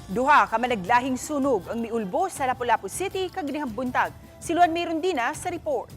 Duha ka managlahing sunog ang miulbo sa Lapu-Lapu City kaganihang buntag. Si Luan Mirondina sa report.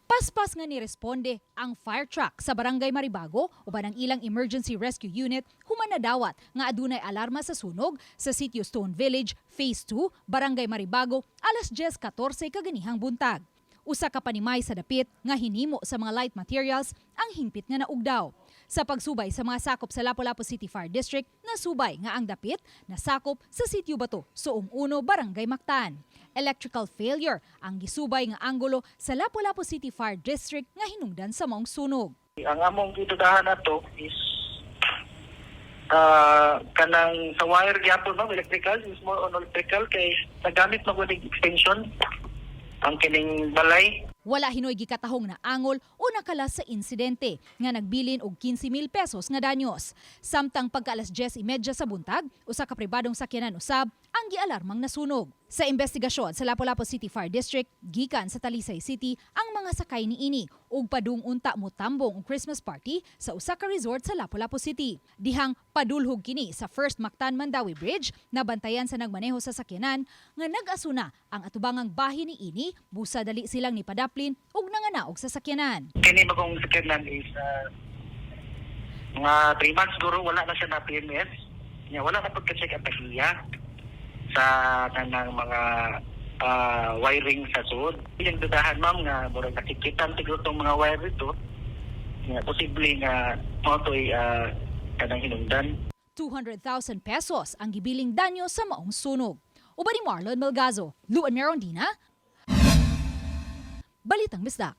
Paspas nga niresponde ang fire truck sa Barangay Maribago uban ang ilang emergency rescue unit human nadawat nga adunay alarma sa sunog sa Sitio Stone Village, Phase 2, Barangay Maribago, alas 10:14 kaganihang buntag. Usa ka panimay sa dapit nga hinimo sa mga light materials ang hingpit nga naugdaw. Sa pagsubay sa mga sakop sa Lapu-Lapu City Fire District, nasubay nga ang dapit nasakop sa Sitio Bato, Suong Uno, Barangay Mactan. Electrical failure ang gisubay nga anggulo sa Lapu-Lapu City Fire District nga hinungdan sa maong sunog. Ang among gidudahan nato is kanang sa wire gyapon, ma'am, electrical is more on electrical kay nagamit man gud extension ang kining balay. Wala hinoy gikatahong na angol o nakalas sa insidente nga nagbilin og 15,000 pesos nga danyos. Samtang pagka alas 10:30 sa buntag, usa ka pribadong sakyanan usab ang gialarmang nasunog. Sa investigasyon sa Lapu-Lapu City Fire District, gikan sa Talisay City ang mga sakay niini ug padung unta motambong og Christmas party sa usa ka resort sa Lapu-Lapu City. Dihang padulhog kini sa First Mactan Mandaue Bridge, nabantayan sa nagmaneho sa sakyanan nga nag-asuna ang atubangang bahin niini busa dali silang nipadaplin ug nanganaog sa sakyanan. Kini bagong sakyanan is mga 3 months siguro wala na siya na PMS. Nya wala na pagka-check ang tag-iya sa kanang mga wiring sa sud. Yung dudahan, ma'am, nga murag nakikitan siguro tong mga wire dito. Nga posible nga mao to'y kanang hinungdan. 200,000 pesos ang gibiling danyo sa maong sunog. Uban ni Marlon Melgazo, Luan Merondina, Balitang Bisdak.